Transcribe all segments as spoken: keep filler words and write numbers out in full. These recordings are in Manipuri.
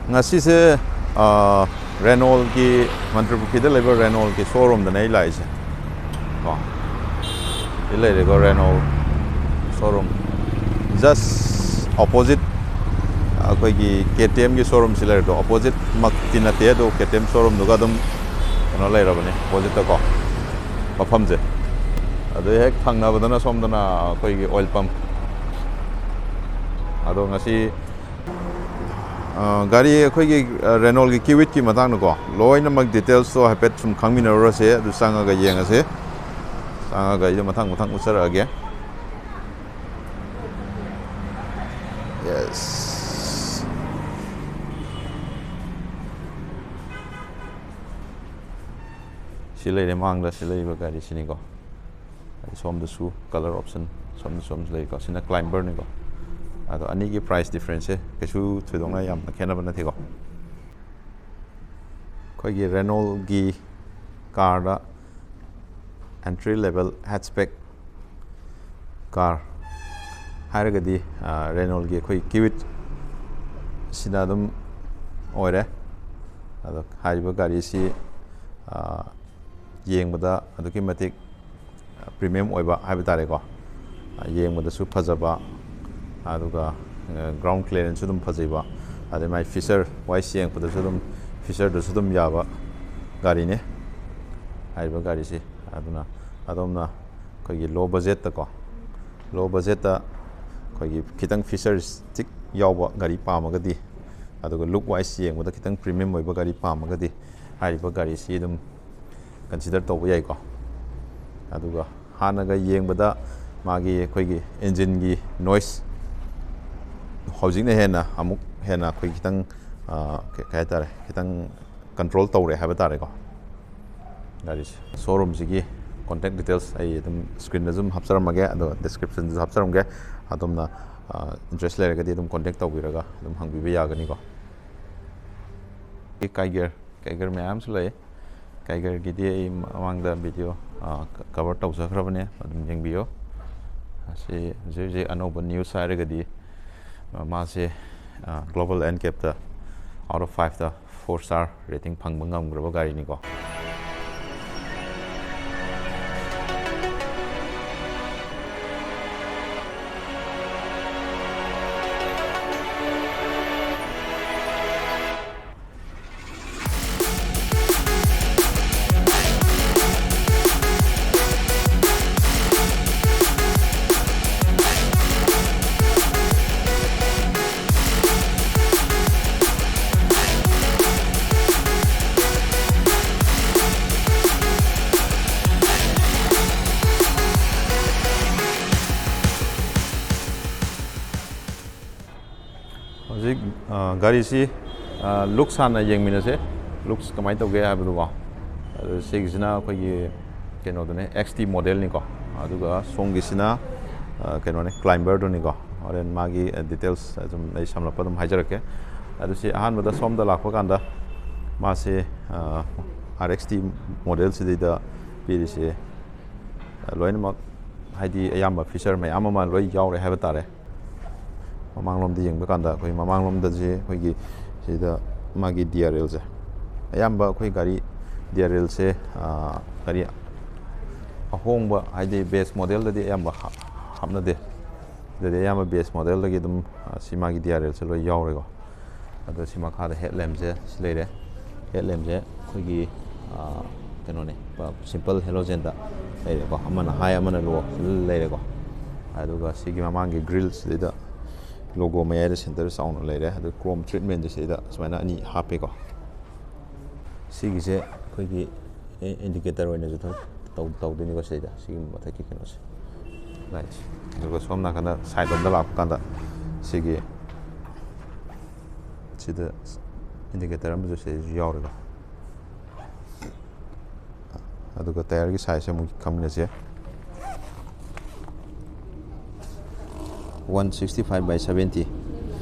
ꯉꯁꯤꯁꯦ ꯔꯦꯅꯣꯜꯒꯤ, ꯃꯟꯇ꯭ꯔꯤꯄꯨꯈ꯭ꯔꯤꯗ ꯂꯩꯕ ꯔꯦꯅꯣꯜꯒꯤ ꯁꯣꯔꯨꯝꯗꯅꯦ ꯑꯩ ꯂꯥꯛꯏꯁꯦ ꯀꯣ꯫ ꯁꯤ ꯂꯩꯔꯦꯀꯣ, ꯔꯦꯅꯣꯜ ꯁꯣꯔꯨꯝ꯫ ꯖꯁ ꯑꯣꯄꯣꯖꯤꯠ ꯑꯩꯈꯣꯏꯒꯤ ꯀꯦ ꯇꯤ ꯑꯦꯝꯒꯤ ꯁꯣꯔꯨꯝꯁꯤ ꯂꯩꯔꯦꯀꯣ꯫ ꯑꯣꯄꯣꯖꯤꯠꯃꯛꯇꯤ ꯅꯠꯇꯦ, ꯑꯗꯣ ꯀꯦ ꯇꯤ ꯑꯦꯝ ꯁꯣꯔꯨꯝꯗꯨꯒ ꯑꯗꯨꯝ ꯀꯩꯅꯣ ꯂꯩꯔꯕꯅꯦ, ꯑꯣꯄꯣꯖꯤꯠꯇꯀꯣ ꯃꯐꯝꯁꯦ꯫ ꯑꯗꯨ ꯍꯦꯛ ꯊꯪꯅꯕꯗꯅ ꯁꯣꯝꯗꯅ ꯑꯩꯈꯣꯏꯒꯤ ꯑꯣꯏꯜ ꯄꯝ꯫ ꯑꯗꯣ ꯉꯁꯤ ꯒꯥꯔꯤ ꯑꯩꯈꯣꯏꯒꯤ ꯔꯦꯅꯣꯜꯒꯤ ꯀꯤꯋꯤꯠꯀꯤ ꯃꯇꯥꯡꯗꯀꯣ ꯂꯣꯏꯅꯃꯛ ꯗꯤꯇꯦꯜꯁꯇꯣ ꯍꯥꯏꯐꯦꯠ ꯁꯨꯝ ꯈꯪꯃꯤꯟꯅꯔꯨꯔꯁꯦ꯫ ꯑꯗꯨ ꯆꯪꯉꯒ ꯌꯦꯡꯉꯁꯦ꯫ ꯆꯪꯉꯒ ꯑꯩꯗꯣ ꯃꯊꯪ ꯃꯊꯪ ꯎꯠꯆꯔꯛꯑꯒꯦ꯫ ꯌꯦꯁ꯫ ꯁꯤ ꯂꯩꯔꯦ, ꯃꯥꯡꯗ ꯁꯤ ꯂꯩꯔꯤꯕ ꯒꯥꯔꯤꯁꯤꯅꯤꯀꯣ꯫ ꯑꯗꯩ ꯁꯣꯝꯗꯁꯨ ꯀꯂꯔ ꯑꯣꯞꯁꯟ ꯁꯣꯝꯗ ꯁꯣꯝꯁꯨ ꯂꯩꯀꯣ꯫ ꯁꯤꯅ ꯀ꯭ꯂꯥꯏꯝꯕꯔꯅꯤꯀꯣ꯫ ꯑꯗꯣ ꯑꯅꯤꯒꯤ ꯄ꯭ꯔꯥꯏꯁ ꯗꯤꯐ꯭ꯔꯦꯟꯁꯁꯦ ꯀꯩꯁꯨ ꯊꯣꯏꯗꯣꯛꯅ ꯌꯥꯝꯅ ꯈꯦꯠꯅꯕ ꯅꯠꯇꯦꯀꯣ꯫ ꯑꯩꯈꯣꯏꯒꯤ ꯔꯦꯅꯣꯜꯒꯤ card entry level hatchback car ꯍꯥꯏꯔꯒꯗꯤ ꯔꯦꯅꯣꯜꯒꯤ ꯑꯩꯈꯣꯏ ꯀꯤꯋꯤꯠ ꯁꯤꯅ ꯑꯗꯨꯝ ꯑꯣꯏꯔꯦ꯫ ꯑꯗꯣ ꯍꯥꯏꯔꯤꯕ ꯒꯥꯔꯤꯁꯤ ꯌꯦꯡꯕꯗ ꯑꯗꯨꯛꯀꯤ ꯃꯇꯤꯛ ꯄ꯭ꯔꯤꯃꯤꯌꯝ ꯑꯣꯏꯕ ꯍꯥꯏꯕ ꯇꯥꯔꯦꯀꯣ꯫ ꯌꯦꯡꯕꯗꯁꯨ ꯐꯖꯕ, ꯑꯗꯨꯒ ꯒ꯭ꯔꯥꯎꯟ ꯀ꯭ꯂꯤꯌꯥꯔꯦꯟꯁꯁꯨ ꯑꯗꯨꯝ ꯐꯖꯩꯕ, ꯑꯗꯩ ꯃꯥꯏ ꯐꯤꯆꯔ ꯋꯥꯏꯁ ꯌꯦꯡꯉꯛꯄꯗꯁꯨ ꯑꯗꯨꯝ, ꯐꯤꯆꯔꯗꯁꯨ ꯑꯗꯨꯝ ꯌꯥꯕ ꯒꯥꯔꯤꯅꯦ ꯍꯥꯏꯔꯤꯕ ꯒꯥꯔꯤꯁꯤ꯫ ꯑꯗꯨꯅ ꯑꯗꯣꯝꯅ ꯑꯩꯈꯣꯏꯒꯤ ꯂꯣ ꯕꯖꯦꯠꯇꯀꯣ, ꯂꯣ ꯕꯖꯦꯠꯇ ꯑꯩꯈꯣꯏꯒꯤ ꯈꯤꯇꯪ ꯐꯤꯆꯔꯤꯁꯇꯤꯛ ꯌꯥꯎꯕ ꯒꯥꯔꯤ ꯄꯥꯝꯃꯒꯗꯤ, ꯑꯗꯨꯒ ꯂꯨꯛ ꯋꯥꯏꯁ ꯌꯦꯡꯕꯗ ꯈꯤꯇꯪ ꯄ꯭ꯔꯤꯃꯤꯌꯝ ꯑꯣꯏꯕ ꯒꯥꯔꯤ ꯄꯥꯝꯃꯒꯗꯤ ꯍꯥꯏꯔꯤꯕ ꯒꯥꯔꯤꯁꯤ ꯑꯗꯨꯝ ꯀꯟꯁꯤꯗꯔ ꯇꯧꯕ ꯌꯥꯏꯀꯣ꯫ ꯑꯗꯨꯒ ꯍꯥꯟꯅꯒ ꯌꯦꯡꯕꯗ ꯃꯥꯒꯤ ꯑꯩꯈꯣꯏꯒꯤ ꯏꯟꯖꯤꯟꯒꯤ ꯅꯣꯏꯁ ꯍꯧꯖꯤꯛꯅ ꯍꯦꯟꯅ ꯑꯃꯨꯛ ꯍꯦꯟꯅ ꯑꯩꯈꯣꯏ ꯈꯤꯇꯪ, ꯑ, ꯀꯩ, ꯀꯩ ꯍꯥꯏꯇꯥꯔꯦ, ꯈꯤꯇꯪ ꯀꯟꯇ꯭ꯔꯣꯜ ꯇꯧꯔꯦ ꯍꯥꯏꯕ ꯇꯥꯔꯦꯀꯣ ꯒꯥꯔꯤꯁꯦ꯫ ꯁꯣꯔꯨꯝꯁꯤꯒꯤ ꯀꯣꯟꯇꯦꯛ ꯗꯤꯇꯦꯜꯁ ꯑꯩ ꯑꯗꯨꯝ ꯁ꯭ꯀ꯭ꯔꯤꯟꯗꯁꯨ ꯑꯗꯨꯝ ꯍꯥꯞꯆꯔꯝꯃꯒꯦ, ꯑꯗꯣ ꯗꯤꯁꯀ꯭ꯔꯤꯞꯁꯟꯗꯁꯨ ꯍꯥꯞꯆꯔꯝꯒꯦ꯫ ꯑꯗꯣꯝꯅ, ꯑ, ꯏꯟꯇꯔꯦꯁ ꯂꯩꯔꯒꯗꯤ ꯑꯗꯨꯝ ꯀꯣꯟꯇꯦꯛ ꯇꯧꯕꯤꯔꯒ ꯑꯗꯨꯝ ꯍꯪꯕꯤꯕ ꯌꯥꯒꯅꯤꯀꯣ꯫ ꯀꯥꯏꯒꯔ, ꯀꯥꯏꯒꯔ ꯃꯌꯥꯝꯁꯨ ꯂꯩ꯫ ꯀꯥꯏꯒꯔꯒꯤꯗꯤ ꯑꯩ ꯃꯃꯥꯡꯗ ꯚꯤꯗꯤꯑꯣ, ꯑ, ꯀ-, ꯀꯚꯔ ꯇꯧꯖꯈ꯭ꯔꯕꯅꯦ, ꯑꯗꯨꯝ ꯌꯦꯡꯕꯤꯌꯨ꯫ ꯑꯁꯤ ꯍꯧꯖꯤꯛ ꯍꯧꯖꯤꯛ ꯑꯅꯧꯕ ꯅ꯭ꯌꯨꯁ ꯍꯥꯏꯔꯒꯗꯤ, ꯑ, ꯃꯥꯁꯦ, ꯑ, ꯒ꯭ꯂꯣꯕꯜ ꯑꯦꯟ ꯀꯦꯞꯇ ꯑꯥꯎꯠ ꯑꯣꯐ ꯐꯥꯏꯚꯇ ꯐꯣꯔ ꯁ꯭ꯇꯥꯔ ꯔꯦꯇꯤꯡ ꯐꯪꯕ ꯉꯝꯈ꯭ꯔꯕ ꯒꯥꯔꯤꯅꯤꯀꯣ꯫ ꯍꯧꯖꯤꯛ, ꯑ, ꯒꯥꯔꯤꯁꯤ, ꯑ, ꯂꯨꯛꯁ ꯍꯥꯟꯅ ꯌꯦꯡꯃꯤꯟꯅꯁꯦ꯫ ꯂꯨꯛꯁ ꯀꯃꯥꯏꯅ ꯇꯧꯒꯦ ꯍꯥꯏꯕꯗꯨꯀꯣ꯫ ꯑꯗꯨ ꯁꯤꯒꯤꯁꯤꯅ ꯑꯩꯈꯣꯏꯒꯤ ꯀꯩꯅꯣꯗꯨꯅꯦ, ꯑꯦꯛꯁ ꯇꯤ ꯃꯣꯗꯦꯜꯅꯤꯀꯣ꯫ ꯑꯗꯨꯒ ꯁꯣꯝꯒꯤꯁꯤꯅ, ꯑ, ꯀꯩꯅꯣꯅꯦ, ꯀ꯭ꯂꯥꯏꯝꯕꯔꯗꯨꯅꯤꯀꯣ꯫ ꯍꯣꯔꯦꯟ ꯃꯥꯒꯤ, ꯑ, ꯗꯤꯇꯦꯜꯁ ꯑꯗꯨꯝ ꯑꯩ ꯁꯝꯂꯞꯄ ꯑꯗꯨꯝ ꯍꯥꯏꯖꯔꯛꯀꯦ꯫ ꯑꯗꯨ ꯁꯤ ꯑꯍꯥꯟꯕꯗ ꯁꯣꯝꯗ ꯂꯥꯛꯄ ꯀꯥꯟꯗ ꯃꯥꯁꯦ, ꯑ, ꯑꯥꯔ ꯑꯦꯛꯁ ꯇꯤ ꯃꯣꯗꯦꯜꯁꯤꯗꯩꯗ ꯄꯤꯔꯤꯁꯦ, ꯑ, ꯂꯣꯏꯅꯃꯛ, ꯍꯥꯏꯗꯤ ꯑꯌꯥꯝꯕ ꯐꯤꯆꯔ ꯃꯌꯥꯝ ꯑꯃ ꯂꯣꯏ ꯌꯥꯎꯔꯦ ꯍꯥꯏꯕ ꯇꯥꯔꯦ꯫ ꯃꯃꯥꯡꯂꯣꯝꯗ ꯌꯦꯡꯕ ꯀꯥꯟꯗ ꯑꯩꯈꯣꯏ ꯃꯃꯥꯡꯂꯣꯝꯗꯁꯦ ꯑꯩꯈꯣꯏꯒꯤ ꯁꯤꯗ ꯃꯥꯒꯤ ꯗꯤ ꯑꯥꯔ ꯑꯦꯜꯁꯦ, ꯑꯌꯥꯝꯕ ꯑꯩꯈꯣꯏ ꯒꯥꯔꯤ ꯗꯤ ꯑꯥꯔ ꯑꯦꯜꯁꯦ, ꯑ, ꯒꯥꯔꯤ ꯑꯍꯣꯡꯕ, ꯍꯥꯏꯗꯤ ꯕꯦꯁ ꯃꯣꯗꯦꯜꯗꯗꯤ ꯑꯌꯥꯝꯕ ꯍꯥꯞ-, ꯍꯥꯞꯅꯗꯦ꯫ ꯁꯤꯗꯗꯤ ꯑꯌꯥꯝꯕ ꯕꯦꯁ ꯃꯣꯗꯦꯜꯗꯒꯤ ꯑꯗꯨꯝ, ꯑ, ꯁꯤ ꯃꯥꯒꯤ ꯗꯤ ꯑꯥꯔ ꯑꯦꯜꯁꯦ ꯂꯣꯏ ꯌꯥꯎꯔꯦꯀꯣ꯫ ꯑꯗꯣ ꯁꯤ ꯃꯈꯥꯗ ꯍꯦꯠ ꯂꯦꯝꯞꯁꯦ ꯁꯤ ꯂꯩꯔꯦ꯫ ꯍꯦꯠ ꯂꯦꯝꯞꯁꯦ ꯑꯩꯈꯣꯏꯒꯤ, ꯑ, ꯀꯩꯅꯣꯅꯦ, ꯄ-, ꯁꯤꯝꯄꯜ ꯍꯦꯂꯣꯖꯦꯟꯗ ꯂꯩꯔꯦꯀꯣ꯫ ꯑꯃꯅ ꯍꯥꯏ, ꯑꯃꯅ ꯂꯣ ꯂꯩꯔꯦꯀꯣ꯫ ꯑꯗꯨꯒ ꯁꯤꯒꯤ ꯃꯃꯥꯡꯒꯤ ꯒ꯭ꯔꯤꯜꯁꯤꯗꯩꯗ ꯂꯣꯒꯣ ꯃꯌꯥꯏꯗ ꯁꯦꯟꯇꯔ ꯆꯥꯎꯅ ꯂꯩꯔꯦ꯫ ꯑꯗꯨ ꯀ꯭ꯔꯣꯝ ꯇ꯭ꯔꯤꯠꯃꯦꯟꯁꯦ ꯁꯤꯗ ꯁꯨꯃꯥꯏꯅ ꯑꯅꯤ ꯍꯥꯞꯄꯦꯀꯣ꯫ ꯁꯤꯒꯤꯁꯦ ꯑꯩꯈꯣꯏꯒꯤ ꯏ-, ꯏꯟꯗꯤꯀꯦꯇꯔ ꯑꯣꯏꯅꯁꯨ ꯊꯕꯛ ꯇꯧ-, ꯇꯧꯗꯣꯏꯅꯤꯀꯣ ꯁꯤꯗꯩꯗ, ꯁꯤꯒꯤ ꯃꯊꯛꯀꯤ ꯀꯩꯅꯣꯁꯦ, ꯂꯥꯏꯠꯁꯦ꯫ ꯑꯗꯨꯒ ꯁꯣꯝ ꯅꯥꯀꯟꯗ ꯁꯥꯏꯠ ꯂꯣꯝꯗ ꯂꯥꯛꯄ ꯀꯥꯟꯗ ꯁꯤꯒꯤ, ꯁꯤꯗ ꯏꯟꯗꯤꯀꯦꯇꯔ ꯑꯃꯁꯨ ꯁꯤꯗꯩꯁꯨ ꯌꯥꯎꯔꯦꯀꯣ꯫ ꯑꯗꯨꯒ ꯇꯥꯌꯔꯒꯤ ꯁꯥꯏꯖꯁꯦ ꯑꯃꯨꯛ ꯈꯪꯃꯤꯟꯅꯁꯦ꯫ One sixty five by seventy,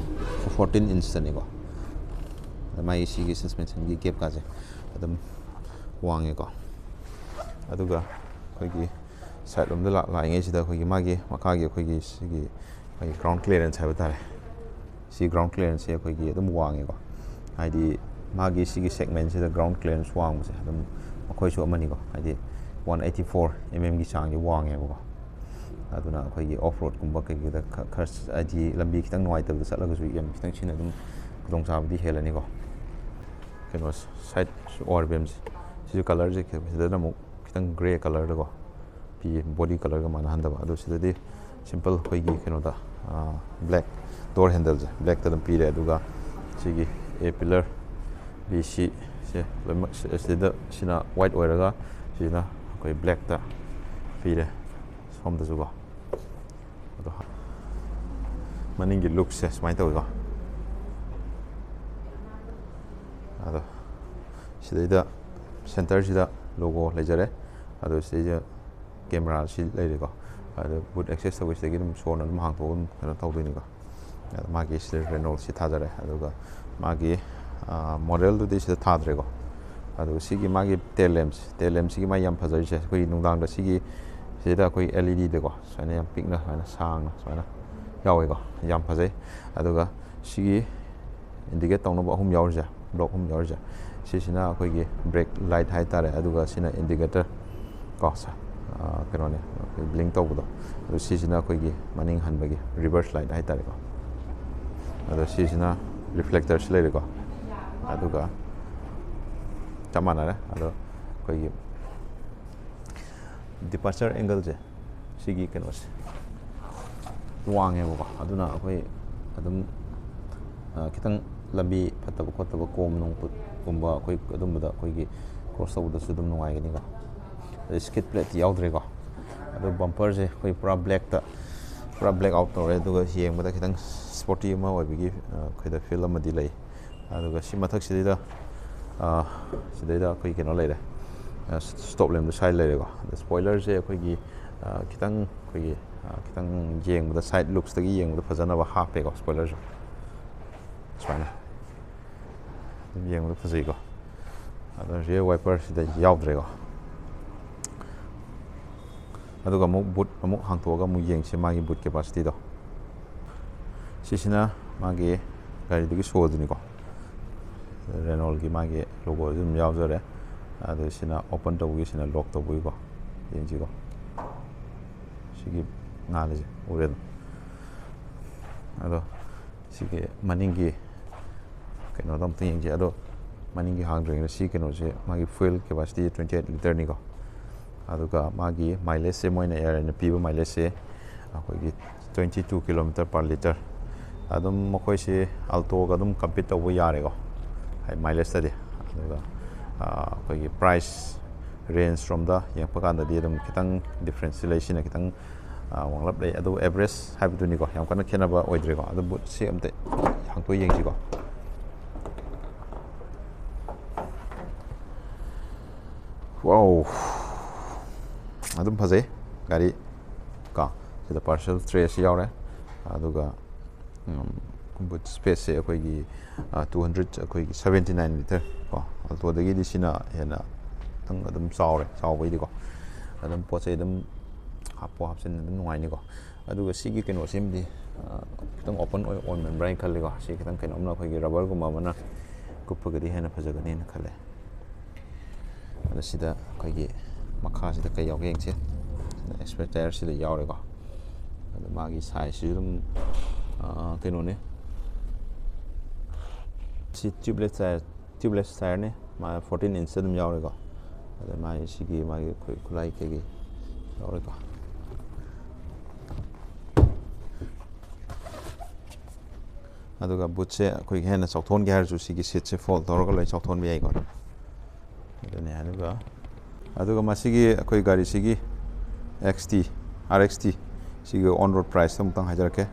fourteen inch ꯇꯅꯤꯀꯣ꯫ ꯑꯗ ꯃꯥꯒꯤ ꯁꯤꯒꯤ ꯁꯁꯄꯦꯟꯁꯟꯒꯤ ꯒꯦꯞꯀꯥꯁꯦ ꯑꯗꯨꯝ ꯋꯥꯡꯉꯦꯀꯣ꯫ ꯑꯗꯨꯒ ꯑꯩꯈꯣꯏꯒꯤ ꯁꯥꯏꯠ ꯂꯣꯝꯗ ꯂꯥꯛ-, ꯂꯥꯛꯏꯉꯩꯁꯤꯗ ꯑꯩꯈꯣꯏꯒꯤ ꯃꯥꯒꯤ ꯃꯈꯥꯒꯤ ꯑꯩꯈꯣꯏꯒꯤ ꯁꯤꯒꯤ ꯃꯥꯒꯤ ꯒ꯭ꯔꯥꯎꯟ ꯀ꯭ꯂꯤꯌꯥꯔꯦꯟꯁ ꯍꯥꯏꯕ ꯇꯥꯔꯦ꯫ ꯁꯤ ꯒ꯭ꯔꯥꯎꯟ ꯀ꯭ꯂꯤꯌꯥꯔꯦꯟꯁꯁꯦ ꯑꯩꯈꯣꯏꯒꯤ ꯑꯗꯨꯝ ꯋꯥꯡꯉꯦꯀꯣ꯫ ꯍꯥꯏꯗꯤ ꯃꯥꯒꯤ ꯁꯤꯒꯤ ꯁꯦꯒꯃꯦꯟꯁꯤꯗ ꯒ꯭ꯔꯥꯎꯟ ꯀ꯭ꯂꯤꯌꯥꯔꯦꯟꯁ ꯋꯥꯡꯕꯁꯦ ꯑꯗꯨꯝ ꯑꯩꯈꯣꯏꯁꯨ ꯑꯃꯅꯤꯀꯣ, ꯍꯥꯏꯗꯤ ꯋꯥꯟ ꯑꯩꯠꯇꯤ ꯐꯣꯔ ꯑꯦꯝ ꯑꯦꯝꯒꯤ ꯆꯥꯡꯁꯦ ꯋꯥꯡꯉꯦꯕꯀꯣ꯫ ꯑꯗꯨꯅ ꯑꯩꯈꯣꯏꯒꯤ ꯑꯣꯐ ꯔꯣꯗꯀꯨꯝꯕ ꯀꯩꯀꯩꯗ ꯈ- ꯈꯔ ꯍꯥꯏꯗꯤ ꯂꯝꯕꯤ ꯈꯤꯇꯪ ꯅꯨꯡꯉꯥꯏꯇꯕꯗ ꯆꯠꯂꯒꯁꯨ ꯌꯥꯝ ꯈꯤꯇꯪ ꯁꯤꯅ ꯑꯗꯨꯝ ꯈꯨꯗꯣꯡꯆꯥꯕꯗꯤ ꯍꯦꯜꯂꯅꯤꯀꯣ꯫ ꯀꯩꯅꯣ, ꯁꯥꯏꯠ ꯑꯣ ꯑꯥꯔ ꯕꯤ ꯑꯦꯝꯁꯦ, ꯁꯤꯁꯨ ꯀꯂꯔꯁꯦ ꯁꯤꯗꯅ ꯑꯃꯨꯛ ꯈꯤꯇꯪ ꯒ꯭ꯔꯦ ꯀꯂꯔꯗꯀꯣ ꯄꯤꯌꯦ, ꯕꯣꯗꯤ ꯀꯂꯔꯒ ꯃꯥꯟꯅꯍꯟꯗꯕ꯫ ꯑꯗꯣ ꯁꯤꯗꯗꯤ ꯁꯤꯝꯄꯜ ꯑꯩꯈꯣꯏꯒꯤ ꯀꯩꯅꯣꯗ ꯕ꯭ꯂꯦꯛ ꯗꯣꯔ ꯍꯦꯟꯗꯜꯁꯦ ꯕ꯭ꯂꯦꯛꯇ ꯑꯗꯨꯝ ꯄꯤꯔꯦ꯫ ꯑꯗꯨꯒ ꯁꯤꯒꯤ ꯑꯦ ꯄꯤꯂꯔ, ꯕꯤ ꯁꯤ ꯁꯦ ꯂꯣꯏꯅꯃꯛ ꯁꯤ- ꯁꯤꯗ ꯁꯤꯅ ꯋꯥꯏꯠ ꯑꯣꯏꯔꯒ ꯁꯤꯅ ꯑꯩꯈꯣꯏ ꯕ꯭ꯂꯦꯛꯇ ꯄꯤꯔꯦ ꯁꯣꯝꯗꯁꯨꯀꯣ꯫ ꯑꯗꯣ ꯃꯅꯤꯡꯒꯤ ꯂꯨꯛꯁꯦ ꯁꯨꯃꯥꯏꯅ ꯇꯧꯋꯤꯀꯣ꯫ ꯑꯗꯣ ꯁꯤꯗꯩꯗ ꯁꯦꯟꯇꯔꯁꯤꯗ ꯂꯣꯒꯣ ꯂꯩꯖꯔꯦ꯫ ꯑꯗꯣ ꯁꯤꯗꯩꯗ ꯀꯦꯃꯦꯔꯥꯁꯤ ꯂꯩꯔꯦꯀꯣ꯫ ꯑꯗꯣ ꯕꯨꯠ ꯑꯦꯛꯁꯦꯁ ꯇꯧꯕꯁꯤꯗꯒꯤ ꯑꯗꯨꯝ ꯁꯣꯔꯅ ꯑꯗꯨꯝ ꯍꯥꯡꯇꯣꯛꯑꯒ ꯑꯗꯨꯝ ꯀꯩꯅꯣ ꯇꯧꯗꯣꯏꯅꯤꯀꯣ꯫ ꯑꯗꯣ ꯃꯥꯒꯤ ꯁꯤꯗ ꯔꯦꯅꯣꯜꯁꯤ ꯊꯥꯖꯔꯦ꯫ ꯑꯗꯨꯒ ꯃꯥꯒꯤ ꯃꯣꯗꯦꯜꯗꯨꯗꯤ ꯁꯤꯗ ꯊꯥꯗ꯭ꯔꯦꯀꯣ꯫ ꯑꯗꯨꯒ ꯁꯤꯒꯤ ꯃꯥꯒꯤ ꯇꯦꯜ ꯂꯦꯝꯁ ꯇꯦꯜ ꯂꯦꯝꯁꯤꯒꯤ ꯃꯥꯒꯤ ꯌꯥꯝ ꯐꯖꯔꯤꯁꯦ, ꯑꯩꯈꯣꯏꯒꯤ ꯅꯨꯡꯗꯥꯡꯗ ꯁꯤꯒꯤ ꯁꯤꯗ ꯑꯩꯈꯣꯏ ꯑꯦꯜ ꯏ ꯗꯤꯗꯀꯣ ꯁꯨꯃꯥꯏꯅ ꯌꯥꯝ ꯄꯤꯛꯅ ꯁꯨꯃꯥꯏꯅ ꯁꯥꯡꯅ ꯁꯨꯃꯥꯏꯅ ꯌꯥꯎꯋꯦꯀꯣ꯫ ꯌꯥꯝ ꯐꯖꯩ꯫ ꯑꯗꯨꯒ ꯁꯤꯒꯤ ꯏꯟꯗꯤꯀꯦꯠ ꯇꯧꯅꯕ ꯑꯍꯨꯝ ꯌꯥꯎꯔꯤꯁꯦ, ꯕ꯭ꯂꯣꯛ ꯑꯍꯨꯝ ꯌꯥꯎꯔꯤꯁꯦ, ꯁꯤꯁꯤꯅ ꯑꯩꯈꯣꯏꯒꯤ ꯕ꯭ꯔꯦꯛ ꯂꯥꯏꯠ ꯍꯥꯏꯇꯥꯔꯦ꯫ ꯑꯗꯨꯒ ꯁꯤꯅ ꯏꯟꯗꯤꯀꯦꯇꯔ ꯀꯣ, ꯁ- ꯑ, ꯀꯩꯅꯣꯅꯦ, ꯑꯩꯈꯣꯏ ꯕ꯭ꯂꯤꯡ ꯇꯧꯕꯗꯣ꯫ ꯑꯗꯨ ꯁꯤꯁꯤꯅ ꯑꯩꯈꯣꯏꯒꯤ ꯃꯅꯤꯡ ꯍꯟꯕꯒꯤ ꯔꯤꯚꯔꯁ ꯂꯥꯏꯠ ꯍꯥꯏꯇꯥꯔꯦꯀꯣ꯫ ꯑꯗꯣ ꯁꯤꯁꯤꯅ ꯔꯤꯐ꯭ꯂꯦꯛꯇꯔꯁꯤ ꯂꯩꯔꯦꯀꯣ꯫ ꯑꯗꯨꯒ ꯆꯞ ꯃꯥꯟꯅꯔꯦ꯫ ꯑꯗꯣ ꯑꯩꯈꯣꯏꯒꯤ ꯗꯤꯄꯥꯔꯆꯔ ꯑꯦꯡꯒꯜꯁꯦ, ꯁꯤꯒꯤ ꯀꯩꯅꯣꯁꯦ ꯋꯥꯡꯉꯦꯕꯀꯣ꯫ ꯑꯗꯨꯅ ꯑꯩꯈꯣꯏ ꯑꯗꯨꯝ, ꯑ, ꯈꯤꯇꯪ ꯂꯝꯕꯤ ꯐꯠꯇꯕ ꯈꯣꯠꯇꯕ, ꯀꯣꯝ ꯅꯣꯡ ꯀꯨꯝꯕ ꯑꯩꯈꯣꯏ ꯑꯗꯨꯝꯕꯗ ꯑꯩꯈꯣꯏꯒꯤ ꯀ꯭ꯔꯣꯁ ꯇꯧꯕꯗꯁꯨ ꯑꯗꯨꯝ ꯅꯨꯡꯉꯥꯏꯒꯅꯤꯀꯣ꯫ ꯑꯗꯩ ꯁ꯭ꯀꯤꯠ ꯄ꯭ꯂꯦꯠꯇꯤ ꯌꯥꯎꯗ꯭ꯔꯦꯀꯣ꯫ ꯑꯗꯣ ꯕꯝꯄꯔꯁꯦ ꯑꯩꯈꯣꯏ ꯄꯨꯔꯥ ꯕ꯭ꯂꯦꯛꯇ, ꯄꯨꯔꯥ ꯕ꯭ꯂꯦꯛ ꯑꯥꯎꯠ ꯇꯧꯔꯦ꯫ ꯑꯗꯨꯒ ꯌꯦꯡꯕꯗ ꯈꯤꯇꯪ ꯁ꯭ꯄꯣꯔꯇꯤ ꯑꯃ ꯑꯣꯏꯕꯒꯤ, ꯑ, ꯑꯩꯈꯣꯏꯗ ꯐꯤꯜ ꯑꯃꯗꯤ ꯂꯩ꯫ ꯑꯗꯨꯒ ꯁꯤ ꯃꯊꯛꯁꯤꯗꯩꯗ, ꯑ, ꯁꯤꯗꯩꯗ ꯑꯩꯈꯣꯏ ꯀꯩꯅꯣ ꯂꯩꯔꯦ, ꯑ, ꯁ꯭ꯇꯣꯞ ꯂꯦꯝꯗ ꯁꯥꯏꯗ ꯂꯩꯔꯦꯀꯣ꯫ ꯑꯗ ꯁ꯭ꯄꯣꯏꯂꯔꯁꯦ ꯑꯩꯈꯣꯏꯒꯤ, ꯑ, ꯈꯤꯇꯪ ꯑꯩꯈꯣꯏꯒꯤ, ꯑ, ꯈꯤꯇꯪ ꯌꯦꯡꯕꯗ, ꯁꯥꯏꯗ ꯂꯨꯛꯁꯇꯒꯤ ꯌꯦꯡꯕꯗ ꯐꯖꯅꯕ ꯍꯥꯞꯄꯦꯀꯣ ꯁ꯭ꯄꯣꯏꯂꯔꯁꯨ꯫ ꯁꯨꯃꯥꯏꯅ ꯑꯗꯨꯝ ꯌꯦꯡꯕꯗ ꯐꯖꯩꯀꯣ꯫ ꯑꯗꯣ ꯔꯤꯌꯔ ꯋꯥꯏꯄꯔꯁꯤꯗ ꯌꯥꯎꯗ꯭ꯔꯦꯀꯣ꯫ ꯑꯗꯨꯒ ꯑꯃꯨꯛ ꯕꯨꯠ ꯑꯃꯨꯛ ꯍꯥꯡꯇꯣꯛꯑꯒ ꯑꯃꯨꯛ ꯌꯦꯡꯁꯤ, ꯃꯥꯒꯤ ꯕꯨꯠ ꯀꯦꯄꯥꯁꯤꯇꯤꯗꯣ꯫ ꯁꯤꯁꯤꯅ ꯃꯥꯒꯤ ꯒꯥꯔꯤꯗꯨꯒꯤ ꯁꯣꯜꯗꯨꯅꯤꯀꯣ꯫ ꯔꯦꯅꯣꯜꯒꯤ ꯃꯥꯒꯤ ꯂꯣꯒꯣꯁꯨ ꯑꯗꯨꯝ ꯌꯥꯎꯖꯔꯦ꯫ ꯑꯗꯨ ꯁꯤꯅ ꯑꯣꯄꯟ ꯇꯧꯕꯒꯤ, ꯁꯤꯅ ꯂꯣꯛ ꯇꯧꯕꯒꯤꯀꯣ꯫ ꯌꯦꯡꯁꯤꯀꯣ, ꯁꯤꯒꯤ ꯉꯥꯜꯂꯤꯁꯦ ꯎꯔꯦ ꯑꯗꯨꯝ꯫ ꯑꯗꯣ ꯁꯤꯒꯤ ꯃꯅꯤꯡꯒꯤ ꯀꯩꯅꯣꯗꯣ ꯑꯝꯇ ꯌꯦꯡꯁꯤ꯫ ꯑꯗꯣ ꯃꯅꯤꯡꯒꯤ ꯍꯥꯡꯗ꯭ꯔꯤꯉꯩꯗ ꯁꯤ ꯀꯩꯅꯣꯁꯦ, ꯃꯥꯒꯤ fuel capacity twenty eight literꯅꯤꯀꯣ꯫ ꯑꯗꯨꯒ ꯃꯥꯒꯤ mileageꯁꯦ, ꯃꯣꯏꯅ ꯑꯦꯌꯔꯂꯥꯏꯟꯅ ꯄꯤꯕ mileageꯁꯦ ꯑꯩꯈꯣꯏꯒꯤ twenty two kilometer per litre꯫ ꯑꯗꯨꯝ ꯃꯈꯣꯏꯁꯦ Altoꯒ ꯑꯗꯨꯝ compete ꯇꯧꯕ ꯌꯥꯔꯦꯀꯣ, ꯍꯥꯏ, mileageꯇꯗꯤ꯫ ꯑꯗꯨꯒ ꯑꯩꯈꯣꯏꯒꯤ price range ꯔꯣꯝꯗ ꯌꯦꯡꯉꯛꯄ ꯀꯥꯟꯗꯗꯤ ꯑꯗꯨꯝ ꯈꯤꯇꯪ differenceꯁꯤ ꯂꯩ꯫ ꯁꯤꯅ ꯈꯤꯇꯪ ꯋꯥꯡꯂꯞ ꯂꯩ꯫ ꯑꯗꯨ average ꯍꯥꯏꯕꯗꯨꯅꯤꯀꯣ, ꯌꯥꯝ ꯀꯟꯅ ꯈꯦꯠꯅꯕ ꯑꯣꯏꯗ꯭ꯔꯦꯀꯣ꯫ ꯑꯗꯨ ꯕꯨꯠꯁꯤ ꯑꯝꯇ ꯍꯥꯡꯇꯣꯛ ꯌꯦꯡꯁꯤꯀꯣ꯫ ꯋꯥꯎ, ꯑꯗꯨꯝ ꯐꯖꯩ ꯒꯥꯔꯤ ꯀꯣ꯫ ꯁꯤꯗ partial trash ꯌꯥꯎꯔꯦ꯫ ꯑꯗꯨꯒ boot spaceꯁꯦ ꯑꯩꯈꯣꯏꯒꯤ two hundred, ꯑꯩꯈꯣꯏꯒꯤ seventy nine liter ꯀꯣ꯫ Altoꯗꯒꯤꯗꯤ ꯁꯤꯅ ꯍꯦꯟꯅ ꯈꯤꯇꯪ ꯑꯗꯨꯝ ꯆꯥꯎꯔꯦ, ꯆꯥꯎꯕꯩꯗꯤꯀꯣ꯫ ꯑꯗꯨꯝ ꯄꯣꯠ ꯆꯩ ꯑꯗꯨꯝ ꯍꯥꯞꯄꯣ ꯍꯥꯞꯆꯤꯟ ꯑꯗꯨꯝ ꯅꯨꯡꯉꯥꯏꯅꯤꯀꯣ꯫ ꯑꯗꯨꯒ ꯁꯤꯒꯤ ꯀꯩꯅꯣꯁꯤꯃꯗꯤ ꯈꯤꯇꯪ open ꯑꯣꯏ ꯑꯣꯏꯃꯟꯕ꯭ꯔꯥ ꯍꯥꯏꯅ ꯈꯜꯂꯤꯀꯣ꯫ ꯁꯤ ꯈꯤꯇꯪ ꯀꯩꯅꯣꯝꯅ ꯑꯩꯈꯣꯏꯒꯤ rubberꯒꯨꯝꯕ ꯑꯃꯅ ꯀꯨꯞꯄꯒꯗꯤ ꯍꯦꯟꯅ ꯐꯖꯒꯅꯤꯅ ꯈꯜꯂꯦ꯫ ꯑꯗ ꯁꯤꯗ ꯑꯩꯈꯣꯏꯒꯤ ꯃꯈꯥꯁꯤꯗ ꯀꯩ ꯌꯥꯎꯒꯦ ꯌꯦꯡꯁꯦ꯫ ꯁꯤꯗ spare tyreꯁꯤꯗ ꯌꯥꯎꯔꯦꯀꯣ꯫ ꯑꯗ ꯃꯥꯒꯤ sizeꯁꯤꯁꯨ ꯑꯗꯨꯝ ꯀꯩꯅꯣꯅꯦ꯫ ꯁꯤ tubeless tyre, tubeless tyreꯅꯦ꯫ ꯃꯥ fourteen inch ꯑꯗꯨꯝ ꯌꯥꯎꯔꯦꯀꯣ꯫ ꯑꯗ ꯃꯥꯒꯤ ꯁꯤꯒꯤ ꯃꯥꯒꯤ ꯑꯩꯈꯣꯏ ꯈꯨꯠꯂꯥꯏ ꯀꯩꯀꯩ ꯌꯥꯎꯔꯦꯀꯣ꯫ ꯑꯗꯨꯒ bootꯁꯦ ꯑꯩꯈꯣꯏꯒꯤ ꯍꯦꯟꯅ ꯆꯥꯎꯊꯣꯛꯍꯟꯒꯦ ꯍꯥꯏꯔꯁꯨ ꯁꯤꯒꯤ seatꯁꯦ fold ꯇꯧꯔꯒ ꯂꯣꯏ ꯆꯥꯎꯊꯣꯛꯍꯟꯕ ꯌꯥꯏꯀꯣ꯫ ꯑꯗꯨꯅꯦ꯫ ꯑꯗꯨꯒ ꯑꯗꯨꯒ ꯃꯁꯤꯒꯤ ꯑꯩꯈꯣꯏ ꯒꯥꯔꯤꯁꯤꯒꯤ XT, RXT ꯁꯤꯒꯤ on road price ꯑꯃꯨꯛꯇꯪ ꯍꯥꯏꯖꯔꯛꯀꯦ꯫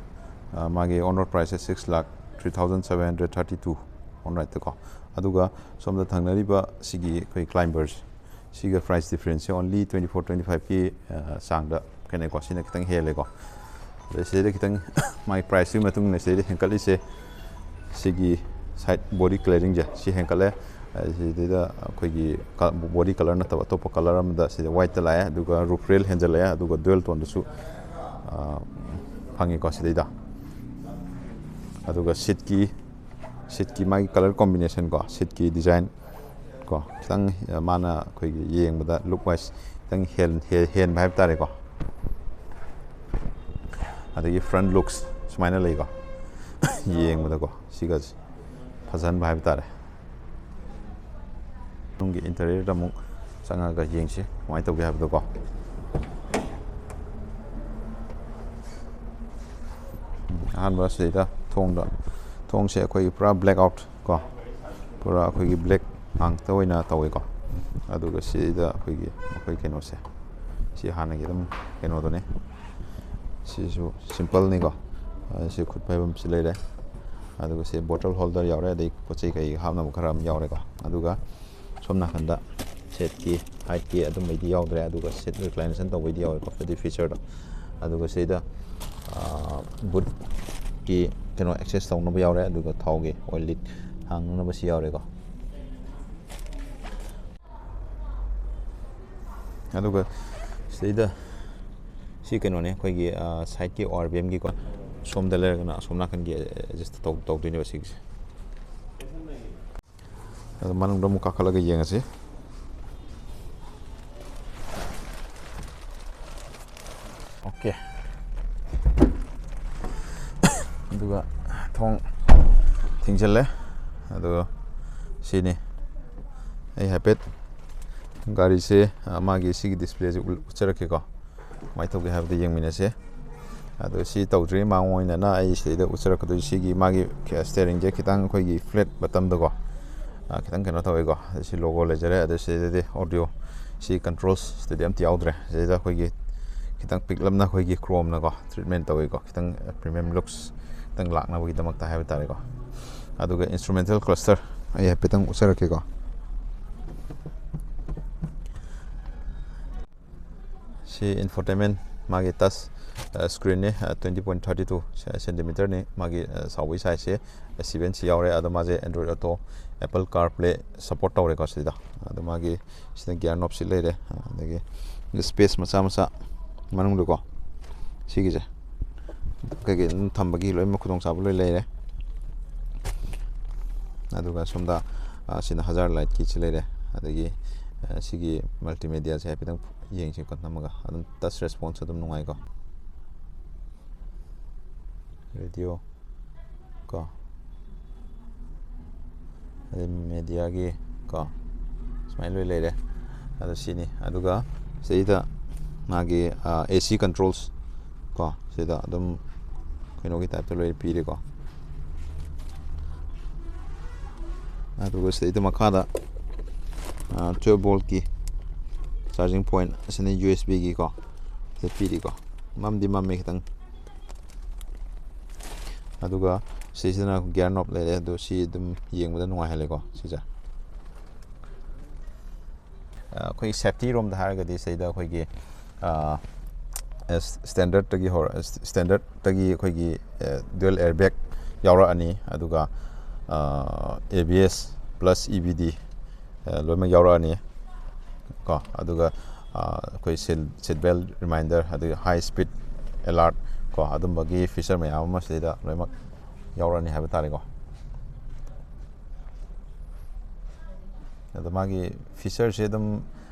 ꯃꯥꯒꯤ on road priceꯁꯦ six lakh three thousand seven hundred thirty two on roadꯇꯀꯣ꯫ ꯑꯗꯨꯒ ꯁꯣꯝꯗ ꯊꯪꯅꯔꯤꯕ ꯁꯤꯒꯤ ꯑꯩꯈꯣꯏ Climberꯁꯦ, ꯁꯤꯒ price differenceꯁꯦ only twenty four, twenty fiveꯀꯤ ꯆꯥꯡꯗ ꯈꯦꯠꯅꯩꯀꯣ꯫ ꯁꯤꯅ ꯈꯤꯇꯪ ꯍꯦꯜꯂꯦꯀꯣ꯫ ꯑꯗꯩ ꯁꯤꯗꯩꯗ ꯈꯤꯇꯪ ꯃꯥꯒꯤ priceꯇꯨꯒꯤ ꯃꯇꯨꯡ ꯏꯟꯅ ꯁꯤꯗꯩꯗ ꯍꯦꯟꯀꯠꯂꯤꯁꯦ, ꯁꯤꯒꯤ side body clearingꯁꯦ ꯁꯤ ꯍꯦꯟꯀꯠꯂꯦ꯫ ꯁꯤꯗꯩꯗ ꯑꯩꯈꯣꯏꯒꯤ body colour ꯅꯠꯇꯕ ꯑꯇꯣꯞꯄ colour ꯑꯃꯗ ꯁꯤꯗ whiteꯇ ꯂꯥꯛꯑꯦ꯫ ꯑꯗꯨꯒ roof rail ꯍꯦꯟꯖꯜꯂꯛꯑꯦ꯫ ꯑꯗꯨꯒ dual toneꯗꯁꯨ ꯐꯪꯉꯤꯀꯣ ꯁꯤꯗꯩꯗ꯫ ꯑꯗꯨꯒ seatꯀꯤ Seatꯀꯤ ꯃꯥꯒꯤ colour combination ꯀꯣ, seatꯀꯤ design ꯀꯣ, ꯈꯤꯇꯪ, ꯑ, ꯃꯥꯅ ꯑꯩꯈꯣꯏꯒꯤ ꯌꯦꯡꯕꯗ look wise ꯈꯤꯇꯪ ꯍꯦꯟ-, ꯍꯦ-, ꯍꯦꯟꯕ ꯍꯥꯏꯕ ꯇꯥꯔꯦꯀꯣ꯫ ꯑꯗꯒꯤ front looks ꯁꯨꯃꯥꯏꯅ ꯂꯩꯀꯣ꯫ ꯌꯦꯡꯕꯗꯀꯣ ꯁꯤꯒꯁꯦ ꯐꯖꯍꯟꯕ ꯍꯥꯏꯕ ꯇꯥꯔꯦ꯫ ꯃꯅꯨꯡꯒꯤ interiorꯗ ꯑꯃꯨꯛ ꯆꯪꯉꯒ ꯌꯦꯡꯁꯤ ꯀꯃꯥꯏꯅ ꯇꯧꯒꯦ ꯍꯥꯏꯕꯗꯣꯀꯣ꯫ ꯑꯍꯥꯟꯕ ꯁꯤꯗꯩꯗ ꯊꯣꯡꯗ, ꯊꯣꯡꯁꯦ ꯑꯩꯈꯣꯏꯒꯤ ꯄꯨꯔꯥ black out ꯀꯣ, ꯄꯨꯔꯥ ꯑꯩꯈꯣꯏꯒꯤ black ꯉꯥꯛꯇ ꯑꯣꯏꯅ ꯇꯧꯋꯦꯀꯣ꯫ ꯑꯗꯨꯒ ꯁꯤꯗ ꯑꯩꯈꯣꯏꯒꯤ, ꯑꯩꯈꯣꯏ ꯀꯩꯅꯣꯁꯦ, ꯁꯤ ꯍꯥꯟꯅꯒꯤ ꯑꯗꯨꯝ ꯀꯩꯅꯣꯗꯨꯅꯦ꯫ ꯁꯤꯁꯨ simpleꯅꯤꯀꯣ꯫ ꯑ, ꯁꯤ ꯈꯨꯠ ꯄꯥꯏꯐꯝꯁꯨ ꯂꯩꯔꯦ꯫ ꯑꯗꯨꯒ ꯁꯤ bottle holder ꯌꯥꯎꯔꯦ, ꯑꯗꯩ ꯄꯣꯠ ꯆꯩ ꯀꯩ ꯍꯥꯞꯅꯕ ꯈꯔ ꯑꯃ ꯌꯥꯎꯔꯦꯀꯣ꯫ ꯑꯗꯨꯒ ꯁꯣꯝ ꯅꯥꯀꯟꯗ seatꯀꯤ, heightꯀꯤ ꯑꯗꯨꯝꯕꯩꯗꯤ ꯌꯥꯎꯗ꯭ꯔꯦ, ꯑꯗꯨꯒ seat reclination ꯇꯧꯕꯩꯗꯤ ꯌꯥꯎꯔꯦꯀꯣ, ꯑꯗꯨꯒꯤ featureꯗꯣ꯫ ꯑꯗꯨꯒ ꯁꯤꯗ, ꯑ, bootꯀꯤ ꯀꯩꯅꯣ access ꯇꯧꯅꯕ ꯌꯥꯎꯔꯦ, ꯑꯗꯨꯒ ꯊꯥꯎꯒꯤ oil leak ꯍꯥꯡꯅꯅꯕꯁꯨ ꯌꯥꯎꯔꯦꯀꯣ꯫ ꯑꯗꯨꯒ ꯁꯤꯗꯩꯗ ꯁꯤ ꯀꯩꯅꯣꯅꯦ, ꯑꯩꯈꯣꯏꯒꯤ, ꯑ, sideꯀꯤ ORVMꯒꯤꯀꯣ, ꯁꯣꯝꯗ ꯂꯩꯔꯒꯅ ꯑꯁꯣꯝ ꯅꯥꯀꯟꯒꯤ adjust ꯇꯧ-, ꯇꯧꯗꯣꯏꯅꯦꯕ ꯁꯤꯒꯤꯁꯦ꯫ ꯑꯗꯣ ꯃꯅꯨꯡꯗ ꯑꯃꯨꯛ ꯀꯥꯈꯠꯂꯒ ꯌꯦꯡꯉꯁꯤ꯫ OK꯫ ꯑꯗꯨꯒ ꯊꯣꯡ ꯊꯤꯡꯖꯤꯜꯂꯦ꯫ ꯑꯗꯨꯒ ꯁꯤꯅꯤ꯫ ꯑꯩ ꯍꯥꯏꯐꯦꯠ ꯒꯥꯔꯤꯁꯦ, ꯑ, ꯃꯥꯒꯤ ꯁꯤꯒꯤ displayꯁꯦ ꯎꯠ-, ꯎꯠꯆꯔꯛꯀꯦꯀꯣ꯫ ꯀꯃꯥꯏꯅ ꯇꯧꯒꯦ ꯍꯥꯏꯕꯗꯣ ꯌꯦꯡꯃꯤꯟꯅꯁꯦ꯫ ꯑꯗꯣ ꯁꯤ ꯇꯧꯗ꯭ꯔꯤ ꯃꯥꯡ ꯑꯣꯏꯅꯅ ꯑꯩ ꯁꯤꯗꯩꯗ ꯎꯠꯆꯔꯛꯀꯗꯣꯏꯁꯦ ꯁꯤꯒꯤ ꯃꯥꯒꯤ steeringꯁꯦ ꯈꯤꯇꯪ ꯑꯩꯈꯣꯏꯒꯤ flat bottomꯗꯀꯣ, ꯑ, ꯈꯤꯇꯪ ꯀꯩꯅꯣ ꯇꯧꯋꯤꯀꯣ꯫ ꯑꯗ ꯁꯤ logo ꯂꯩꯖꯔꯦ꯫ ꯑꯗ ꯁꯤꯗꯩꯗꯗꯤ audio, ꯁꯤ controls ꯁꯤꯗꯗꯤ ꯑꯝꯇ ꯌꯥꯎꯗ꯭ꯔꯦ꯫ ꯁꯤꯗꯩꯗ ꯑꯩꯈꯣꯏꯒꯤ ꯈꯤꯇꯪ ꯄꯤꯛꯂꯞꯅ ꯑꯩꯈꯣꯏꯒꯤ chromeꯅꯀꯣ treatment ꯇꯧꯋꯤꯀꯣ, ꯈꯤꯇꯪ premium looks ꯈꯤꯇꯪ ꯂꯥꯛꯅꯕꯒꯤꯗꯃꯛꯇ ꯍꯥꯏꯕ ꯇꯥꯔꯦꯀꯣ꯫ ꯑꯗꯨꯒ instrumental cluster ꯑꯩ ꯍꯥꯏꯐꯦꯠꯇꯪ ꯎꯠꯆꯔꯛꯀꯦꯀꯣ꯫ ꯁꯤ infotainment ꯃꯥꯒꯤ touch, ꯑ, screenꯅꯤ, ꯑ, twenty point thirty two centimeterꯅꯤ꯫ ꯃꯥꯒꯤ, ꯑ, ꯆꯥꯎꯕꯒꯤ sizeꯁꯦ seven inch ꯌꯥꯎꯔꯦ꯫ ꯑꯗꯣ ꯃꯥꯁꯦ Android Auto, Apple CarPlay support ꯇꯧꯔꯦꯀꯣ ꯁꯤꯗ꯫ ꯑꯗꯣ ꯃꯥꯒꯤ ꯁꯤꯗ gear knobꯁꯤ ꯂꯩꯔꯦ꯫ ꯑꯗꯒꯤ space ꯃꯆꯥ ꯃꯆꯥ ꯃꯅꯨꯡꯗꯀꯣ ꯁꯤꯒꯤꯁꯦ ꯀꯩꯀꯩ ꯑꯗꯨꯝ ꯊꯝꯕꯒꯤ ꯂꯣꯏꯅꯃꯛ ꯈꯨꯗꯣꯡꯆꯥꯕ ꯂꯣꯏ ꯂꯩꯔꯦ꯫ ꯑꯗꯨꯒ ꯁꯣꯝꯗ, ꯑ, ꯁꯤꯅ hazard lightꯀꯤ ꯁꯤ ꯂꯩꯔꯦ꯫ ꯑꯗꯒꯤ, ꯑ, ꯁꯤꯒꯤ multimediaꯁꯦ ꯍꯥꯏꯐꯦꯠꯇꯪ ꯌꯦꯡꯁꯤꯀꯣ, ꯅꯝꯃꯒ꯫ ꯑꯗꯨꯝ touch response ꯑꯗꯨꯝ ꯅꯨꯡꯉꯥꯏꯀꯣ꯫ Radio ꯀꯣ, ꯑꯗꯩ mediaꯒꯤ ꯀꯣ, ꯁꯨꯃꯥꯏꯅ ꯂꯣꯏ ꯂꯩꯔꯦ꯫ ꯑꯗꯣ ꯁꯤꯅꯤ꯫ ꯑꯗꯨꯒ ꯁꯤꯗꯩꯗ ꯃꯥꯒꯤ, ꯑ, AC controls ꯀꯣ, ꯁꯤꯗ ꯑꯗꯨꯝ ꯀꯩꯅꯣꯒꯤ typeꯇ ꯂꯣꯏ ꯄꯤꯔꯦꯀꯣ꯫ ꯑꯗꯨꯒ ꯁꯤꯗꯩꯗ ꯃꯈꯥꯗ, ꯑ, twelve voltꯀꯤ charging point, ꯑꯁꯤꯅ USBꯒꯤꯀꯣ, ꯁꯤꯗ ꯄꯤꯔꯤꯀꯣ꯫ ꯃꯝꯗꯤ ꯃꯝꯃꯦ ꯈꯤꯇꯪ꯫ ꯑꯗꯨꯒ ꯁꯤꯁꯤꯅ gear knob ꯂꯩꯔꯦ, ꯑꯗꯣ ꯁꯤ ꯑꯗꯨꯝ ꯌꯦꯡꯕꯗ ꯅꯨꯡꯉꯥꯏꯍꯜꯂꯦꯀꯣ ꯁꯤꯁꯦ꯫ ꯑ, ꯑꯩꯈꯣꯏ safety ꯔꯣꯝꯗ ꯍꯥꯏꯔꯒꯗꯤ ꯁꯤꯗ ꯑꯩꯈꯣꯏꯒꯤ, ꯑ, ꯑꯦꯁ-, standardꯇꯒꯤ ꯍꯧꯔ-, ꯑꯦꯁ-, standardꯇꯒꯤ ꯑꯩꯈꯣꯏꯒꯤ, ꯑ, dual airbag ꯌꯥꯎꯔꯛꯑꯅꯤ, ꯑꯗꯨꯒ, ꯑ, ABS plus EBD, ꯑ, ꯂꯣꯏꯅꯃꯛ ꯌꯥꯎꯔꯛꯑꯅꯤ ꯀꯣ꯫ ꯑꯗꯨꯒ, ꯑ, ꯑꯩꯈꯣꯏ seat, seat belt reminder, ꯑꯗꯨꯒ high speed alert ꯀꯣ, ꯑꯗꯨꯝꯕꯒꯤ feature ꯃꯌꯥꯝ ꯑꯃ ꯁꯤꯗꯩꯗ ꯂꯣꯏꯅꯃꯛ ꯌꯥꯎꯔꯛꯑꯅꯤ ꯍꯥꯏꯕ ꯇꯥꯔꯦꯀꯣ꯫ ꯑꯗꯣ ꯃꯥꯒꯤ featureꯁꯦ ꯑꯗꯨꯝ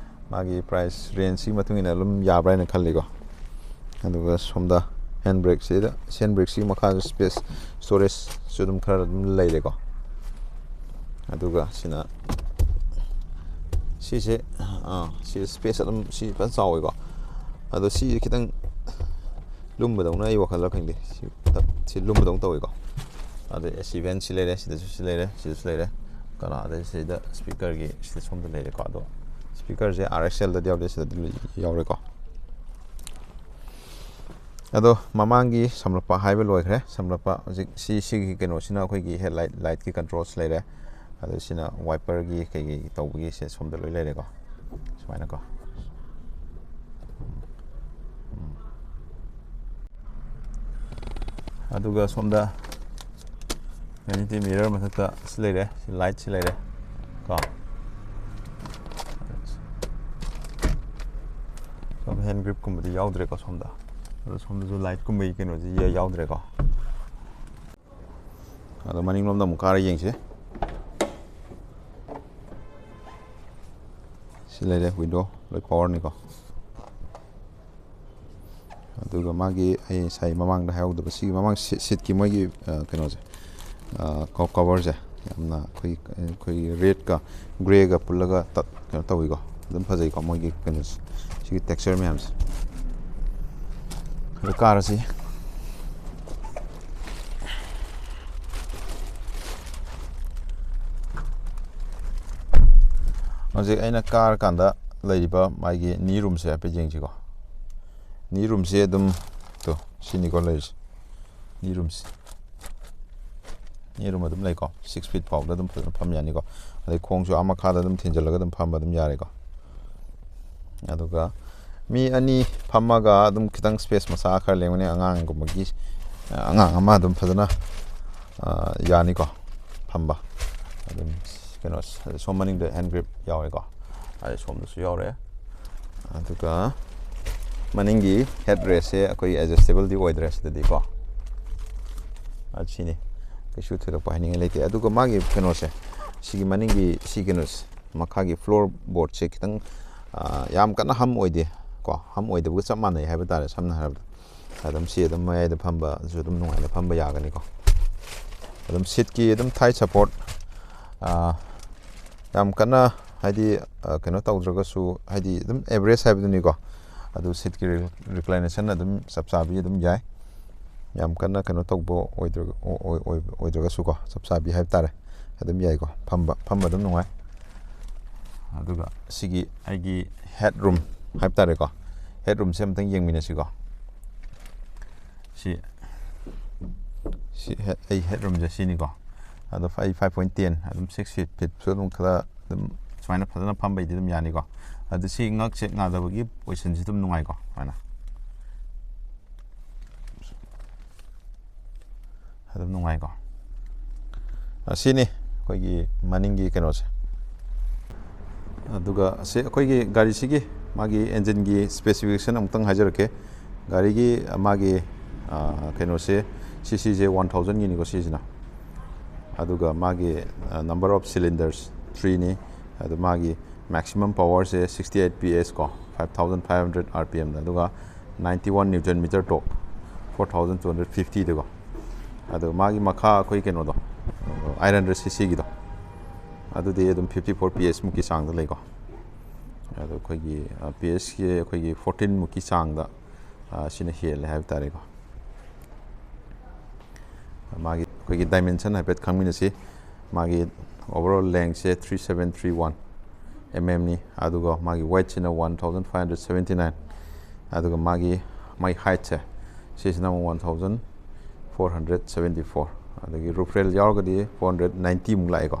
ꯃꯥꯒꯤ price rangeꯁꯤꯒꯤ ꯃꯇꯨꯡ ꯏꯟꯅ ꯑꯗꯨꯝ ꯌꯥꯕ꯭ꯔꯥ ꯍꯥꯏꯅ ꯈꯜꯂꯤꯀꯣ꯫ ꯑꯗꯨꯒ ꯁꯣꯝꯗ hand brakeꯁꯤꯗ, hand brakeꯁꯤꯒꯤ ꯃꯈꯥꯗ space, storageꯁꯨ ꯑꯗꯨꯝ ꯈꯔ ꯑꯗꯨꯝ ꯂꯩꯔꯦꯀꯣ꯫ ꯑꯗꯨꯒ ꯁꯤꯅ ꯁꯤꯁꯦ, ꯑꯥ, ꯁꯤ space ꯑꯗꯨꯝ, ꯁꯤ ꯐꯖꯅ ꯆꯥꯎꯋꯤꯀꯣ꯫ ꯑꯗꯣ ꯁꯤ ꯈꯤꯇꯪ ꯂꯨꯝꯕꯗꯧꯅ ꯑꯩ ꯋꯥꯈꯜꯗ ꯈꯪꯗꯦ꯫ ꯁꯤ, ꯁꯤ ꯂꯨꯝꯕꯗꯧꯅ ꯇꯧꯋꯤꯀꯣ꯫ ꯑꯗꯩ AC vent ꯁꯤ ꯂꯩꯔꯦ, ꯁꯤꯗꯁꯨ ꯁꯤ ꯂꯩꯔꯦ, ꯁꯤꯗꯁꯨ ꯂꯩꯔꯦ꯫ ꯀꯩꯅꯣ, ꯑꯗꯩ ꯁꯤꯗ speakerꯒꯤ ꯁꯤꯗ ꯁꯣꯝꯗ ꯂꯩꯔꯦꯀꯣ꯫ ꯑꯗꯣ speakerꯁꯦ RXLꯗꯗꯤ ꯌꯥꯎꯗꯦ, ꯁꯤꯗꯗꯤ ꯂꯩ-, ꯌꯥꯎꯔꯦꯀꯣ꯫ ꯑꯗꯣ ꯃꯃꯥꯡꯒꯤ ꯁꯝꯂꯞꯄ ꯍꯥꯏꯕ ꯂꯣꯏꯈ꯭ꯔꯦ꯫ ꯁꯝꯂꯞꯄ ꯍꯧꯖꯤꯛ ꯁꯤ, ꯁꯤꯒꯤ ꯀꯩꯅꯣꯁꯤꯅ ꯑꯩꯈꯣꯏꯒꯤ headlight, lightꯀꯤ controls ꯂꯩꯔꯦ꯫ ꯑꯗ ꯁꯤꯅ wiperꯒꯤ ꯀꯩꯀꯩ ꯇꯧꯕꯒꯤ ꯁꯦ ꯁꯣꯝꯗ ꯂꯣꯏ ꯂꯩꯔꯦꯀꯣ, ꯁꯨꯃꯥꯏꯅꯀꯣ꯫ ꯎꯝ꯫ ꯑꯗꯨꯒ ꯁꯣꯝꯗ vanity mirror ꯃꯊꯛꯇ ꯁꯤ ꯂꯩꯔꯦ, ꯁꯤ light ꯁꯤ ꯂꯩꯔꯦ ꯀꯣ꯫ ꯁꯣꯝ hand gripꯀꯨꯝꯕꯗꯤ ꯌꯥꯎꯗ꯭ꯔꯦꯀꯣ ꯁꯣꯝꯗ꯫ ꯑꯗꯣ ꯁꯣꯝꯗꯁꯨ lightꯀꯨꯝꯕꯒꯤ ꯀꯩꯅꯣꯁꯤ ꯌꯥ-, ꯌꯥꯎꯗ꯭ꯔꯦꯀꯣ꯫ ꯑꯗꯣ ꯃꯅꯤꯡꯂꯣꯝꯗ ꯑꯃꯨꯛ ꯀꯥꯔ ꯌꯦꯡꯁꯦ꯫ ꯁꯤ ꯂꯩꯔꯦ, ꯋꯤꯟꯗꯣ ꯂꯣꯏ ꯄꯋꯥꯔꯅꯤꯀꯣ꯫ ꯑꯗꯨꯒ ꯃꯥꯒꯤ, ꯑꯩ ꯉꯁꯥꯏ ꯃꯃꯥꯡꯗ ꯍꯥꯏꯍꯧꯗꯕ, ꯁꯤꯒꯤ ꯃꯃꯥꯡ ꯁꯤ-, ꯁꯤꯠꯀꯤ ꯃꯣꯏꯒꯤ, ꯑ, ꯀꯩꯅꯣꯁꯦ, ꯑ, ꯀꯣ-, ꯀꯣꯕꯔꯁꯦ ꯌꯥꯝꯅ ꯑꯩꯈꯣꯏꯒꯤ, ꯑꯩꯈꯣꯏꯒꯤ ꯔꯦꯗꯀ ꯒ꯭ꯔꯦꯒ ꯄꯨꯜꯂꯒ ꯇꯠ-, ꯀꯩꯅꯣ ꯇꯧꯋꯤꯀꯣ꯫ ꯑꯗꯨꯝ ꯐꯖꯩꯀꯣ ꯃꯣꯏꯒꯤ ꯀꯩꯅꯣꯁꯦ, ꯁꯤꯒꯤ ꯇꯦꯛꯁꯆꯔ ꯃꯌꯥꯝꯁꯦ꯫ ꯑꯗꯨ ꯀꯥꯔꯁꯤ꯫ ꯍꯧꯖꯤꯛ ꯑꯩꯅ ꯀꯥꯔꯀꯥꯟꯗ ꯂꯩꯔꯤꯕ ꯃꯥꯒꯤ ꯅꯤ ꯔꯨꯝꯁꯦ ꯍꯥꯏꯐꯦꯠ ꯌꯦꯡꯁꯤꯀꯣ꯫ ꯅꯤ ꯔꯨꯝꯁꯦ ꯑꯗꯨꯝ, ꯇꯣ, ꯁꯤꯅꯤꯀꯣ ꯂꯩꯔꯤꯁꯦ, ꯅꯤ ꯔꯨꯝꯁꯦ꯫ ꯅꯤ ꯔꯨꯝ ꯑꯗꯨꯝ ꯂꯩꯀꯣ, ꯁꯤꯛꯁ ꯐꯤꯠ ꯐꯥꯎꯗ ꯑꯗꯨꯝ ꯐꯖꯅ ꯐꯝ ꯌꯥꯅꯤꯀꯣ꯫ ꯑꯗꯩ ꯈꯣꯡꯁꯨ ꯑꯥ ꯃꯈꯥꯗ ꯑꯗꯨꯝ ꯊꯤꯟꯖꯤꯜꯂꯒ ꯑꯗꯨꯝ ꯐꯝꯕ ꯑꯗꯨꯝ ꯌꯥꯔꯦꯀꯣ꯫ ꯑꯗꯨꯒ ꯃꯤ ꯑꯅꯤ ꯐꯝꯃꯒ ꯑꯗꯨꯝ ꯈꯤꯇꯪ ꯁ꯭ꯄꯦꯁ ꯃꯆꯥ ꯈꯔ ꯂꯩꯔꯝꯒꯅꯤ, ꯑꯉꯥꯡꯒꯨꯝꯕꯒꯤ, ꯑꯉꯥꯡ ꯑꯃ ꯑꯗꯨꯝ ꯐꯖꯅ, ꯑ, ꯌꯥꯅꯤꯀꯣ ꯐꯝꯕ꯫ ꯑꯗꯨꯝ ꯀꯩꯅꯣ, ꯁꯣꯝ ꯃꯅꯤꯡꯗ ꯍꯦꯟ ꯒ꯭ꯔꯤꯞ ꯌꯥꯎꯋꯦꯀꯣ꯫ ꯑꯗꯩ ꯁꯣꯝꯗꯁꯨ ꯌꯥꯎꯔꯦ꯫ ꯑꯗꯨꯒ ꯃꯅꯤꯡꯒꯤ ꯍꯦꯠ ꯔꯦꯁꯁꯦ ꯑꯩꯈꯣꯏ ꯑꯦꯗꯖꯁꯇꯦꯕꯜꯗꯤ ꯑꯣꯏꯗ꯭ꯔꯦ ꯁꯤꯗꯗꯤꯀꯣ꯫ ꯑ, ꯁꯤꯅꯤ, ꯀꯩꯁꯨ ꯊꯣꯏꯗꯣꯛꯄ ꯍꯥꯏꯅꯤꯡꯉꯥꯏ ꯂꯩꯇꯦ꯫ ꯑꯗꯨꯒ ꯃꯥꯒꯤ ꯀꯩꯅꯣꯁꯦ, ꯁꯤꯒꯤ ꯃꯅꯤꯡꯒꯤ ꯁꯤ ꯀꯩꯅꯣꯁꯦ, ꯃꯈꯥꯒꯤ ꯐ꯭ꯂꯣꯔ ꯕꯣꯔꯗꯁꯦ ꯈꯤꯇꯪ, ꯑ, ꯌꯥꯝ ꯀꯟꯅ ꯍꯝ ꯑꯣꯏꯗꯦ ꯀꯣ, ꯍꯝ ꯑꯣꯏꯗꯕꯒ ꯆꯞ ꯃꯥꯟꯅꯩ ꯍꯥꯏꯕ ꯇꯥꯔꯦ꯫ ꯁꯝꯅ ꯍꯥꯏꯔꯕꯗ ꯑꯗꯨꯝ ꯁꯤ ꯑꯗꯨꯝ ꯃꯌꯥꯏꯗ ꯐꯝꯕꯁꯨ ꯑꯗꯨꯝ ꯅꯨꯡꯉꯥꯏꯅ ꯐꯝꯕ ꯌꯥꯒꯅꯤꯀꯣ꯫ ꯑꯗꯨꯝ ꯁꯤꯠꯀꯤ ꯑꯗꯨꯝ ꯊꯥꯏ ꯁꯄꯣꯔꯠ, ꯑ, ꯌꯥꯝ ꯀꯟꯅ ꯍꯥꯏꯗꯤ, ꯑ, ꯀꯩꯅꯣ ꯇꯧꯗ꯭ꯔꯒꯁꯨ, ꯍꯥꯏꯗꯤ ꯑꯗꯨꯝ ꯑꯦꯚꯔꯦꯖ ꯍꯥꯏꯕꯗꯨꯅꯤꯀꯣ꯫ ꯑꯗꯨ ꯁꯤꯠꯀꯤ ꯔꯤ-, ꯔꯤꯀ꯭ꯂꯥꯏꯅꯦꯁꯟ ꯑꯗꯨꯝ ꯆꯞ ꯆꯥꯕꯤ ꯑꯗꯨꯝ ꯌꯥꯏ꯫ ꯌꯥꯝ ꯀꯟꯅ ꯀꯩꯅꯣ ꯇꯧꯕ ꯑꯣꯏꯗ꯭ꯔꯒ-, ꯑꯣꯏ-, ꯑꯣꯏ-, ꯑꯣꯏꯗ꯭ꯔꯒꯁꯨꯀꯣ, ꯆꯞ ꯆꯥꯕꯤ ꯍꯥꯏꯕ ꯇꯥꯔꯦ꯫ ꯑꯗꯨꯝ ꯌꯥꯏꯀꯣ, ꯐꯝꯕ, ꯐꯝꯕ ꯑꯗꯨꯝ ꯅꯨꯡꯉꯥꯏ꯫ ꯑꯗꯨꯒ ꯁꯤꯒꯤ ꯑꯩꯒꯤ ꯍꯦꯠ ꯔꯨꯝ ꯍꯥꯏꯕ ꯇꯥꯔꯦꯀꯣ, ꯍꯦꯠ ꯔꯨꯝꯁꯦ ꯑꯝꯇꯪ ꯌꯦꯡꯃꯤꯟꯅꯁꯤꯀꯣ꯫ ꯁꯤ, ꯁꯤ ꯍꯦꯠ, ꯑꯩ ꯍꯦꯠ ꯔꯨꯝꯁꯦ ꯁꯤꯅꯤꯀꯣ꯫ ꯑꯗꯣ ꯑꯩ ꯐꯥꯏꯚ ꯄꯣꯏꯟ ꯇꯦꯟ, ꯑꯗꯨꯝ ꯁꯤꯛꯁ ꯐꯤꯠ, ꯐꯤꯠꯁꯨ ꯑꯗꯨꯝ ꯈꯔ ꯑꯗꯨꯝ ꯁꯨꯃꯥꯏꯅ ꯐꯖꯅ ꯐꯝꯕꯩꯗꯤ ꯑꯗꯨꯝ ꯌꯥꯅꯤꯀꯣ꯫ ꯑꯗꯨ ꯁꯤ ꯉꯛꯁꯦ ꯉꯥꯗꯕꯒꯤ ꯄꯣꯖꯤꯁꯟꯁꯤ ꯑꯗꯨꯝ ꯅꯨꯡꯉꯥꯏꯀꯣ, ꯁꯨꯃꯥꯏꯅ꯫ ꯑꯗꯨꯝ ꯅꯨꯡꯉꯥꯏꯀꯣ꯫ ꯑꯁꯤꯅꯤ ꯑꯩꯈꯣꯏꯒꯤ ꯃꯅꯤꯡꯒꯤ ꯀꯩꯅꯣꯁꯦ꯫ ꯑꯗꯨꯒ ꯑꯁꯤ ꯑꯩꯈꯣꯏꯒꯤ ꯒꯥꯔꯤꯁꯤꯒꯤ ꯃꯥꯒꯤ ꯏꯟꯖꯤꯟꯒꯤ ꯁ꯭ꯄꯦꯁꯤꯐꯤꯀꯦꯁꯟ ꯑꯃꯨꯛꯇꯪ ꯍꯥꯏꯖꯔꯛꯀꯦ꯫ ꯒꯥꯔꯤꯒꯤ ꯃꯥꯒꯤ, ꯑ, ꯀꯩꯅꯣꯁꯦ, ꯁꯤ ꯁꯤꯁꯦ ꯋꯥꯟ ꯊꯥꯎꯖꯟꯒꯤꯅꯤꯀꯣ ꯁꯤꯁꯤꯅ꯫ ꯑꯗꯨꯒ ꯃꯥꯒꯤ, ꯑ, number of cylinders ꯊ꯭ꯔꯤꯅꯤ꯫ ꯑꯗꯨ ꯃꯥꯒꯤ Maximum powerꯁꯦ sixty eight P S ꯀꯣ, five thousand five hundred R P M ꯗ, ꯑꯗꯨꯒ ninety one Newton meter torque, four thousand two hundred fifty ꯗꯀꯣ꯫ ꯑꯗꯣ ꯃꯥꯒꯤ ꯃꯈꯥ ꯑꯩꯈꯣꯏ ꯀꯩꯅꯣꯗꯣ, eight hundred C C ꯒꯤꯗꯣ, ꯑꯗꯨꯗꯤ ꯑꯗꯨꯝ fifty four P S ꯃꯨꯛꯀꯤ ꯆꯥꯡꯗ ꯂꯩꯀꯣ꯫ ꯑꯗꯣ ꯑꯩꯈꯣꯏꯒꯤ P S ꯁꯦ ꯑꯩꯈꯣꯏꯒꯤ fourteen ꯃꯨꯛꯀꯤ ꯆꯥꯡꯗ ꯁꯤꯅ ꯍꯦꯜꯂꯦ ꯍꯥꯏꯕ ꯇꯥꯔꯦꯀꯣ꯫ ꯃꯥꯒꯤ ꯑꯩꯈꯣꯏꯒꯤ dimension ꯍꯥꯏꯐꯦꯠ ꯈꯪꯃꯤꯟꯅꯁꯤ꯫ ꯃꯥꯒꯤ overall lengthꯁꯦ three seven three one mm ꯅꯤ, ꯑꯗꯨꯒ ꯃꯥꯒꯤ weightꯁꯤꯅ one thousand five hundred seventy nine, ꯑꯗꯨꯒ ꯃꯥꯒꯤ ꯃꯥꯒꯤ heightꯁꯦ ꯁꯤꯁꯤꯅ ꯑꯃꯨꯛ one thousand four hundred seventy four, ꯑꯗꯒꯤ roof rail ꯌꯥꯎꯔꯒꯗꯤ four hundred ninety ꯃꯨꯛ ꯂꯥꯛꯑꯦꯀꯣ꯫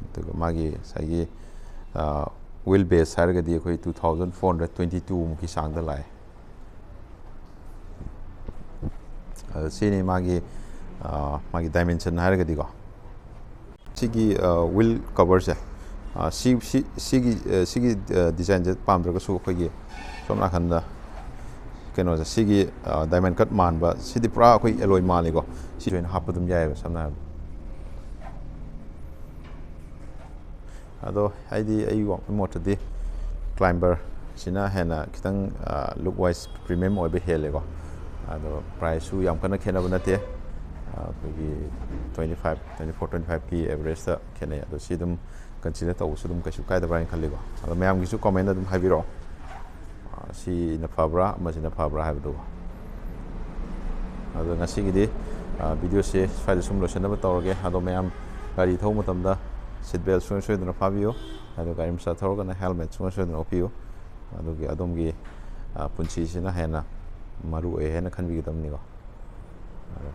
ꯑꯗꯨꯒ ꯃꯥꯒꯤ ꯉꯁꯥꯏꯒꯤ wheel base ꯍꯥꯏꯔꯒꯗꯤ ꯑꯩꯈꯣꯏ two thousand four hundred twenty two ꯃꯨꯛꯀꯤ ꯆꯥꯡꯗ ꯂꯥꯛꯑꯦ꯫ ꯑꯗꯣ ꯁꯤꯅꯤ ꯃꯥꯒꯤ ꯃꯥꯒꯤ dimension ꯍꯥꯏꯔꯒꯗꯤꯀꯣ꯫ ꯁꯤꯒꯤ wheel coverꯁꯦ, ꯁꯤ ꯁꯤ ꯁꯤꯒꯤ ꯁꯤꯒꯤ designꯁꯦ ꯄꯥꯝꯗ꯭ꯔꯒꯁꯨ ꯑꯩꯈꯣꯏꯒꯤ ꯁꯣꯝ ꯅꯥꯀꯟꯗ ꯀꯩꯅꯣꯁꯦ, ꯁꯤꯒꯤ diamond cut ꯃꯥꯟꯕ, ꯁꯤꯗꯤ ꯄꯨꯔꯥ ꯑꯩꯈꯣꯏ alloy ꯃꯥꯜꯂꯤꯀꯣ꯫ ꯁꯤꯁꯨ ꯑꯩꯅ ꯍꯥꯞꯄ ꯑꯗꯨꯝ ꯌꯥꯏꯑꯕ, ꯁꯝꯅ ꯍꯥꯏꯔꯕꯗ꯫ ꯑꯗꯣ ꯑꯩꯗꯤ ꯑꯩ ꯃꯣꯠꯇꯗꯤ Climber ꯁꯤꯅ ꯍꯦꯟꯅ ꯈꯤꯇꯪ look wise premium ꯑꯣꯏꯕ ꯍꯦꯜꯂꯦꯀꯣ꯫ ꯑꯗꯣ priceꯁꯨ ꯌꯥꯝ ꯀꯟꯅ ꯈꯦꯠꯅꯕ ꯅꯠꯇꯦ꯫ ꯑꯩꯈꯣꯏꯒꯤ twenty five, twenty four, twenty fiveꯀꯤ averageꯇ ꯈꯦꯠꯅꯩ꯫ ꯑꯗꯣ ꯁꯤ ꯑꯗꯨꯝ consider ꯇꯧꯕꯁꯨ ꯑꯗꯨꯝ ꯀꯩꯁꯨ ꯀꯥꯏꯗꯕ꯭ꯔꯥ ꯍꯥꯏꯅ ꯈꯜꯂꯤꯀꯣ꯫ ꯑꯗꯣ ꯃꯌꯥꯝꯒꯤꯁꯨ commentꯇ ꯑꯗꯨꯝ ꯍꯥꯏꯕꯤꯔꯛꯑꯣ, ꯁꯤꯅ ꯐꯕ꯭ꯔꯥ ꯑꯃꯁꯤꯅ ꯐꯕ꯭ꯔꯥ ꯍꯥꯏꯕꯗꯨ꯫ ꯑꯗꯣ ꯉꯁꯤꯒꯤꯗꯤ videoꯁꯦ ꯁ꯭ꯋꯥꯏꯗ ꯁꯨꯝ ꯂꯣꯏꯁꯤꯟꯅꯕ ꯇꯧꯔꯒꯦ꯫ ꯑꯗꯣ ꯃꯌꯥꯝ ꯒꯥꯔꯤ ꯊꯧꯕ ꯃꯇꯝꯗ seat belt ꯁꯨꯡꯁꯣꯏ ꯁꯣꯏꯗꯅ ꯐꯥꯕꯤꯌꯨ꯫ ꯑꯗꯨꯒ ꯒꯥꯔꯤ ꯃꯆꯥ ꯊꯧꯔꯒꯅ helmet ꯁꯨꯡꯁꯣꯏ ꯁꯣꯏꯗꯅ ꯎꯞꯄꯤꯌꯨ꯫ ꯑꯗꯨꯒꯤ ꯑꯗꯣꯝꯒꯤ ꯄꯨꯟꯁꯤꯁꯤꯅ ꯍꯦꯟꯅ ꯃꯔꯨ ꯑꯣꯏ ꯍꯥꯏꯅ ꯈꯟꯕꯤꯒꯗꯕꯅꯤꯀꯣ꯫ ꯑꯗꯣ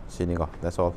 ꯁꯤꯅꯤꯀꯣ, that's all꯫